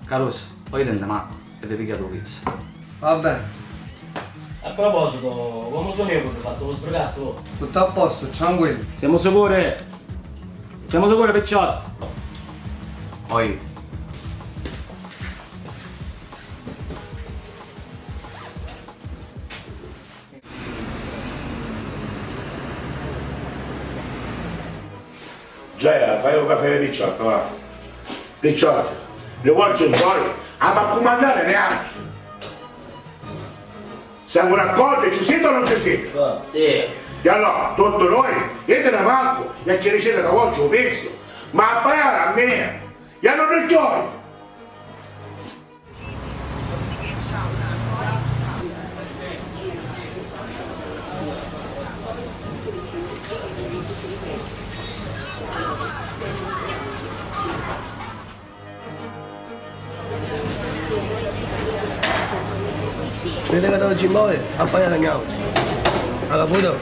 Carusi, poi jiti 'nta macchina e vi pigghiati u pizzu. Va bene. A proposito, comu sugnu io cu fattu, vi sbrigastu voi? Tutto a posto, tranquillo. Semu sicuri? Semu sicuri picciotti? Oi. Gioia, fai 'u cafè ai picciotti, va. Picciotti, di oggi in poi hamu a cumannari niatri. Semu d'accordu? Ci siti o non ci siti? Sì. E allora, tutti noi, jiti na bancu e ci diciti ca oggi 'u pizzu m'ha a pajari a mia. E non richioi! Vede ca d'oggi in poi a pajari niautri. Ha caputo?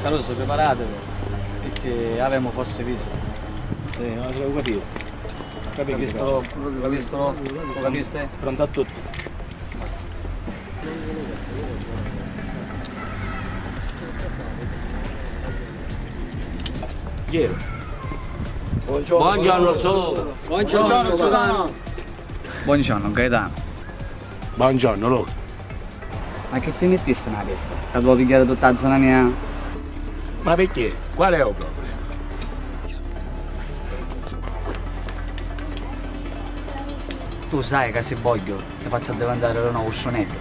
Carusi priparatevi picchì avemu fossi visita. Si, ho capito. Capisto? Capisto? Lo capiste? Pronto a tutto. Buongiorno zù. Buongiorno, zù Tano. Buongiorno Gaetano. Buongiorno Luca. Ma chi ti mittisti na testa? Ca tu pigghiari tutta a zona mia? Ma perché? Qual è 'u problema? Tu sai ca si vogghiu ti fazzu addivintari di novu usciuneddu.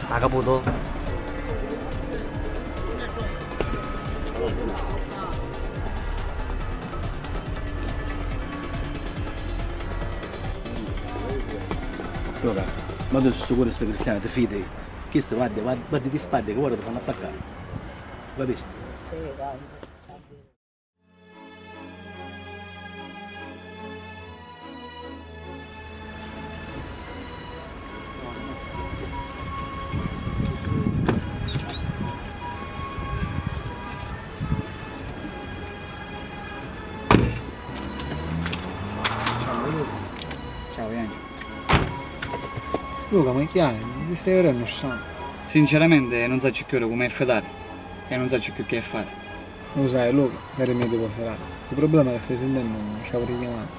Ha caputu? Luca, ma tu si sicuru di sti cristiani, ti fidi? Chisti guardi, guardi di spaddi ca ora ti fannu attaccari. Capisti? Ciao Bianchi. Luca, ma chi hai? Mi stai vedendo strano. Sinceramente non sacciu cchiù come fidare e non sacciu cchiù che fare. Lo sai, Luca, vero mi devo fidare. Il problema è che stai sentendo non ci avrei chiamato.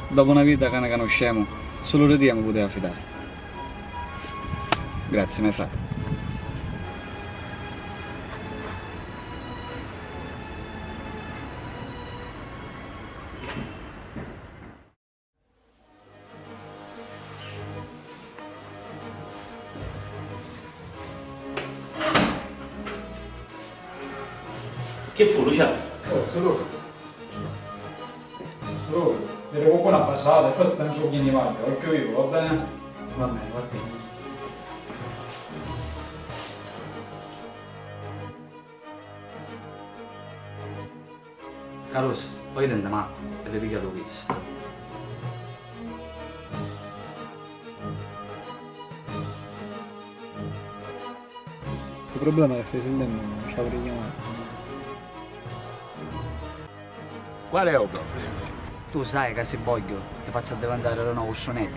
Dopo una vita che ne conosciamo, solo di Dio mi poteva fidare. Grazie, mio frate. Che fu Luciano? Oh, zù Luca. Zù Luca, vede qualcuno ha passato e forse non c'è niente male, occhio vivo, va bene? Va bene, va bene. Carusi, poi jiti 'nta macchina e vi pigghiati 'u pizzu. Il problema è che stai sentendo non ci avrei chiamato. Qual è 'u problema? Tu sai ca si vogghiu ti fazzu addivintari di novu usciuneddu.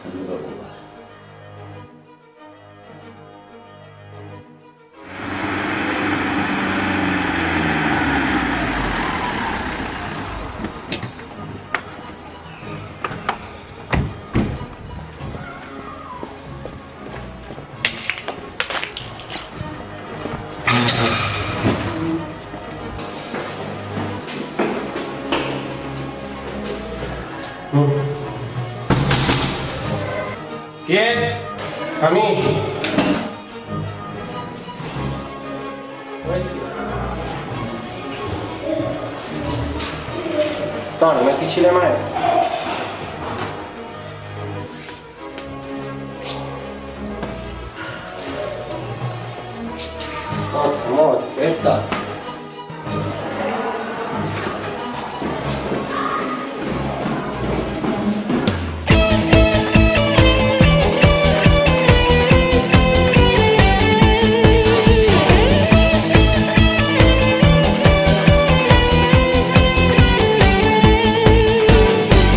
Non ti preoccupare. Chi è? Amici. Tony, ma chi ci le mai? Forza, muoviti, che è tardi.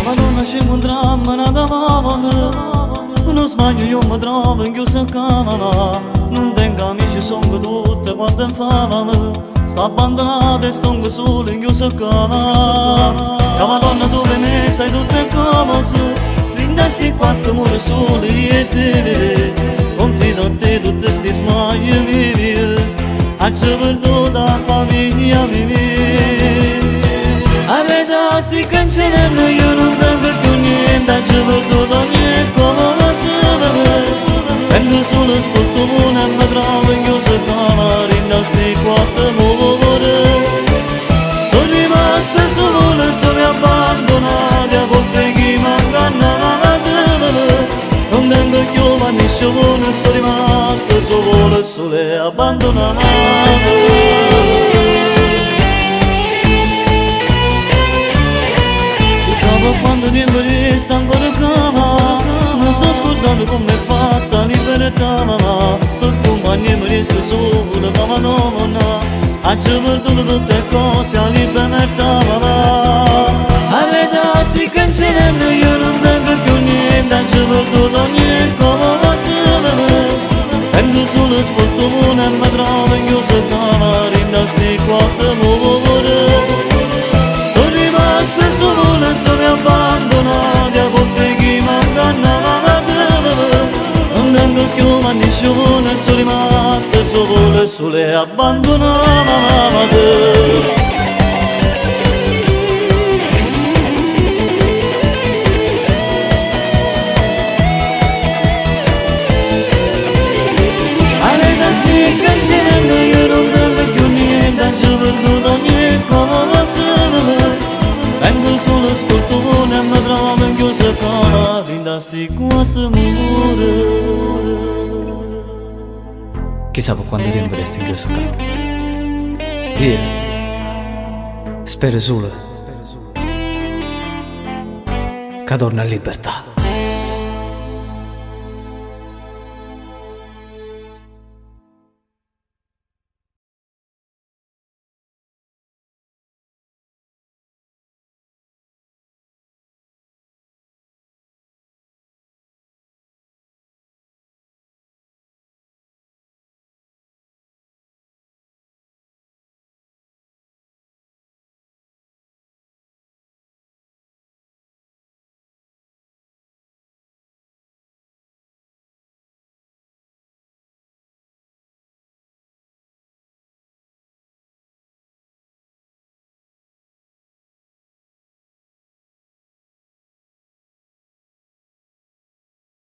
Madonna ci incontrammo nata volta Non sbaglio io mi trovo in chiusa camera Non tengo amici sono tutte quante in fama Sto abbandonato e sto solo in chiusa camera La Madonna dove mi sai tutte cose Rinda sti quattro mura soli e te Confido a te tutte sti smaglie mie A ci perduta la famiglia mia Avete sti cancelli io non tengo più niente Ci perduto ogni cosa Prendo solo sfortuna e mi trovo in chiusa camera In sti quattro mura Sono rimasta sola, sono abbandonata A colpe chi mi ingannava Non tengo più ma nessuno Sono rimasta sola, sola e abbandonata Chissà quanto tempo resta ancora qua Mi sono scordato come è fatta libertà mamma Per compagnia mi resta sola la Madonna Ha ci perduto tutte cose a libertà mamma Avete sti cancelli io non tengo più niente Ha ci perduto ogni cosa Prendo solo sfortuna e mi trovo in chiusa camera In sti quattro mura sono rimasta sola, sono abbandonata, colpe chi mi ingannava Non tengo più ma nessuno, sono rimasta sola, sola e abbandonata Avete sti cancelli, io non tengo più niente, ci perduto ogni cosa Vengo solo sfortuna e mi trovo in chiusa camera In sti quattro mura Chissà per quanto tempo resti in chiuso qua. Io spero solo che torna a libertà.